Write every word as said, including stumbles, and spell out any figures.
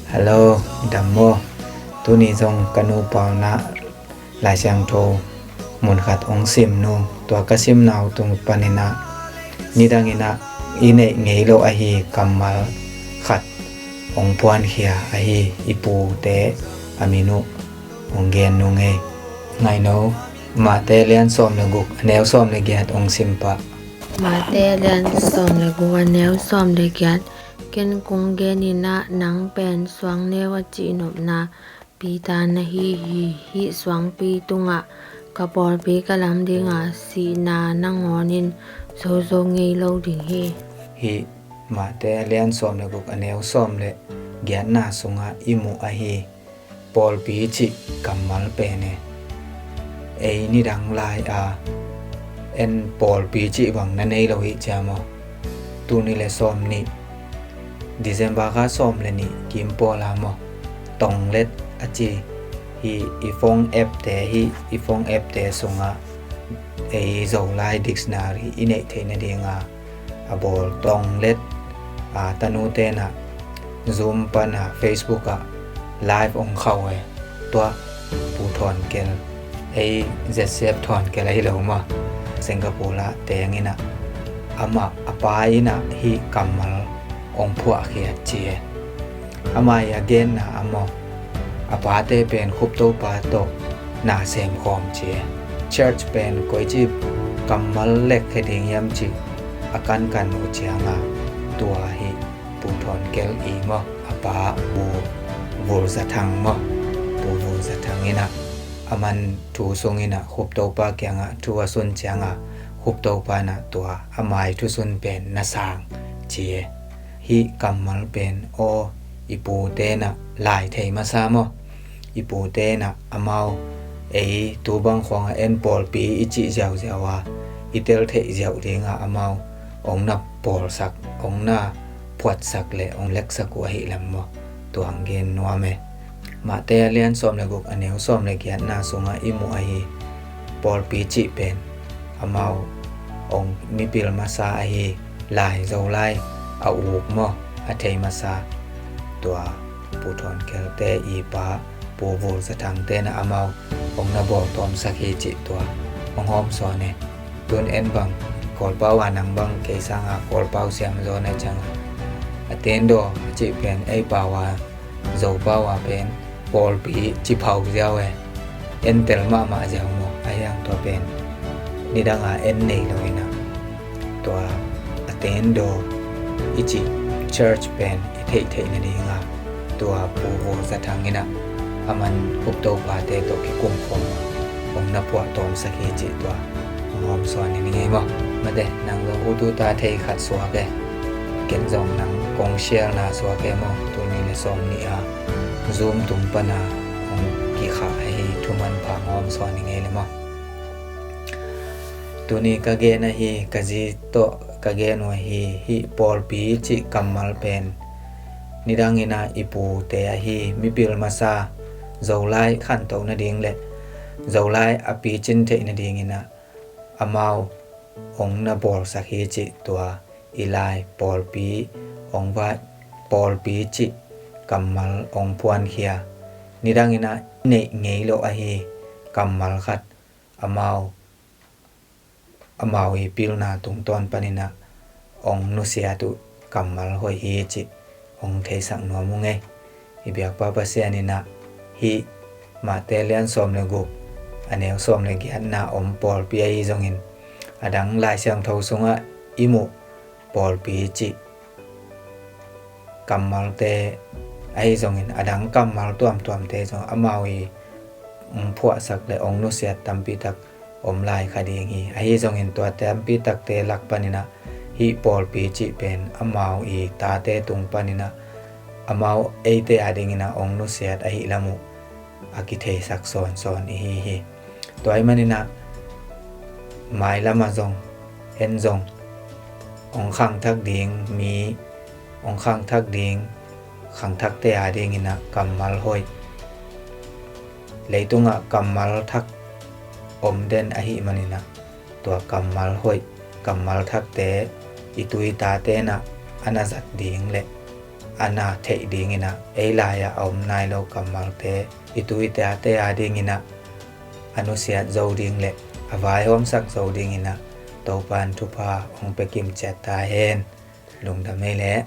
Hello, dam maw? Tuni zong ka nupa un ah Lai Siangtho mun khat hong sim nung. Tua ka simna uh tung panin ah nidangin ah i neih ngei lo ahi kammal khat hong phuankhia ahi i pute a min uh hong gen nung ei. Ngaihno, Mate a lian sawm le guk, a neu sawm le giat hong sim pah. Mate a lian sawm le guk, a neu sawm le giat. Ken kong genin ah nang pen suang neu a cihnopna Peter na hi hi. Hih suangpi tungah ka pawlpi ka lam dingah sihna nangawnin zozo ngei lo ding hi. Hih Mate a lian sawm le guk, a neu sawm le giatna sungah i muh ahi pawlpi cih kammal pen e, ei nidang lai-a en pawlpi cih bang na nei lo hi cia maw? Tuni le sawm nih, December kha sawm le nih kim pawl a maw, tonglet a ci hi. I phone app te hi, i phone app te sungah ei Zolai dictionary i neih theih nadinga a bawl tonglet. A, tanu tenah Zoom pana Facebook ah live hong khau e. Tua Pu Thawn Kel, ei Z C F Thawn Kel ahi lo maw, Singapore ah teng inah amah a pa inah hih kammal hong phuahkhiat ci e. Amah i a genna a maw, a pate pen Khuptopa tawh na semkhawm ci e. Church pen koici kammal lekkhia ding hiam cih a kankan uh cianga tua hi Pu Thawn Kel i maw, a pa Pu Vul Za Thang maw, Pu Vul Za Thang inah a man thu sung inah Khuptopa kiangah thu a sun cianga Khuptopa inah tua a mai thu sun pen na sang ci e. Hih kammal pen aw, i pute inah lai thei masa maw? I pute inah amau ei tu bang khuangah en pawlpi i cih ziauziau a, i tel theih ziau dingah amau hong na pawlsak, hong na phuatsak le hong leksak uh ahi lam maw? Tua hong gen nuam e. Mate a lian sawm le guk, a neu sawm le giatna sungah i muh ahi pawlpi cih pen amau hong mipil masa ahi lai, Zolai a uk maw, a thei masa. Tua Pu Thawn Kel te i pa Pu Vul Za Thang tenah amau hong na bawl tawmsak hi cih tua hong hawmsawn e. Tun en bang Kawlpau a nang bang kei sanga Kawlpau siam zaw na ciang a, a tendaw a cih pen ei pau a, Zopau a pen pawlpi ci phau ziau e. En tel mahmah ziau maw? A hiang tua pen nidanga en nei lo inah tua a tendaw i cih church pen i theih theih nadinga tua Pu Vul Za Thang inah a man Khuptopate tawh kikum khawm a hong na phuah tawmsak hi cih tua hong hawmsawn ni ngei maw? Mate, nang zong ututa thei khat suak e. Ken zong nang kong share na suak e maw? Tuni le sawm nih a Zoom tung pana hong kikhah ahi thuman pha hong hawmsawn ni ngei le maw? Tuni ka gen ahi, ka zi tawh ka gen uh ahi, hih pawlpi cih kammal pen nidang inah i pute ahi mipil masa Zolai khantoh nading le Zolai a picin theih nading inah amau hong na bawlsak hi cih tua i lai pawlpi hong vai, pawlpi cih kammal hong phuankhia. Nidang inah neih ngei lo ahi kammal khat amau amau i pilna tungtawn paninah hong nusiat uh kammal hoih hi cih hong theisak nuam uh ngei. I biakpa Pasian inah hih Mate lian sawm le guk, a neu sawm le giatna om pawlpi ahi zongin, a dang Lai Siangtho sungah i muh pawlpi cih kammalte ahi zongin, a dang kammal tuamtuamte zong amau i hong phuahsak le hong nusiat tampitak om lai kha ding hi. Ahi zongin tua tampitakte lak paninah hih pawlpi cih pen amau i tate tung paninah amau eite a dinginah hong nusiat ahi lam uh a kitheisak sawnsawn ihi hi. Tua ahih maninah mailamah zong en zong hong khangthak ding mi, hong khangthak ding khangthakte a dinginah kammal hoih, leitungah kammal thak om den ahih maninah tua kammal hoih, kammal thakte i tu i tate inah a na zat ding le a na theih dinginah ei lai-ah a om nai lo kammalte i tu i tate a dinginah a nusiat zo ding le a vaihawmsak zo dinginah Topan thupha hong pia kimciat ta hen. Lungdam ei leh.